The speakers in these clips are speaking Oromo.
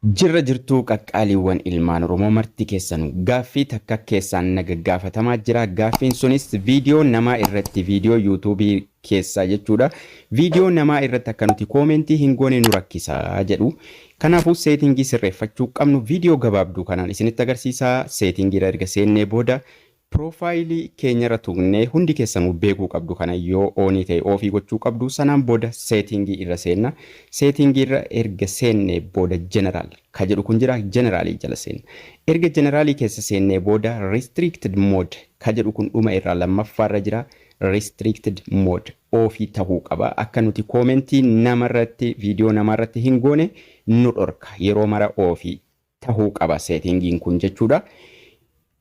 Jirra jirtuu qaqqaaliiwwan ilmaan Oromoo marti keessanuu gaaffii takka keessaan na gaggaafatamaa jira. Gaaffiin sunis viidiyoo namaa irratti, viidiyoo yuutuubii keessaa jechuudha. Viidiyoo namaa irratti akka nuti koomentii hin goone nu rakkisa jedhu. Kanaafuu seetingii sirreeffachuu qabnu viidiyoo gabaabduu kanaan isinitti agarsiisa. Seetingii irra erga seennee booda Piroofaayilii keenyarra tuqnee, hundi keessanuu beekuu qabdu kana, yoo oonii ta'e oofii gochuu qabdu. Sanaan booda seetingii irra seenna. Seetingii irra erga seennee booda general ka jedhu kun jira, generaalii jala seenna. Erga generaalii keessa seennee booda restricted mode ka jedhu kun dhuma irraa lammaffaarra jira. Restricted mode oofii tahuu qaba. Akka nuti koomentii namarratti, viidiyoo namaarratti hin goone nu dhorka. Yeroo mara oofii tahuu qaba seetingiin kun jechuudha.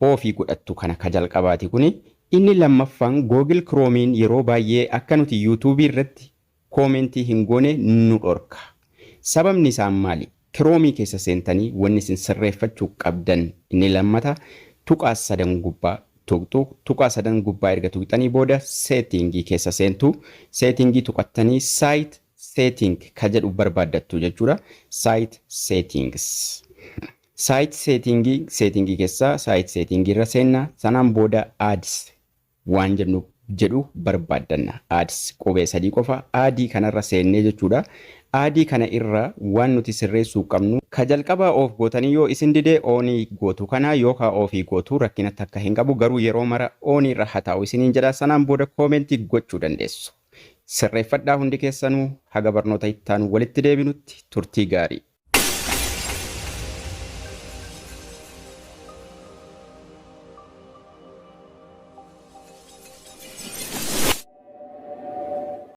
Oofii godhattu, kana ka jalqabaati kuni. Inni lammaffaan Google Chrome'n yeroo baay'ee akka nuti YouTube irratti koomentii hin goone nu dhorka. Sababni isaa maali? Chrome keessa seentanii wanni isin sirreeffachuu qabdan inni lammata tuqaa sadan gubbaa tuqxu. Tuqaa sadan gubbaa erga tuqxanii booda seetingii keessa seentu. Seetingii tuqattanii site setting ka jedhu barbaaddattu jechuudha. Site settings. Site settingii, settingii keessa site settingii irra seenna. Sanaan booda ads waan jennu jedhu barbaaddanna. Ads qubee sadii qofa adii kanarra seennee jechuudha. Adii kana irra waan nuti sirreessuu qabnu ka jalqabaa off gootanii, yoo isin didee onii gootu kana, yookaan offii gootu, rakkina takka hin qabu, garuu yeroo mara onii irra haa taa'u isiniin jedha. Sanaan booda koomentii gochuu dandeessu. Sirreeffadhaa hundi keessanuu. Haga barnoota ittaanu walitti deebinutti turtii gaarii.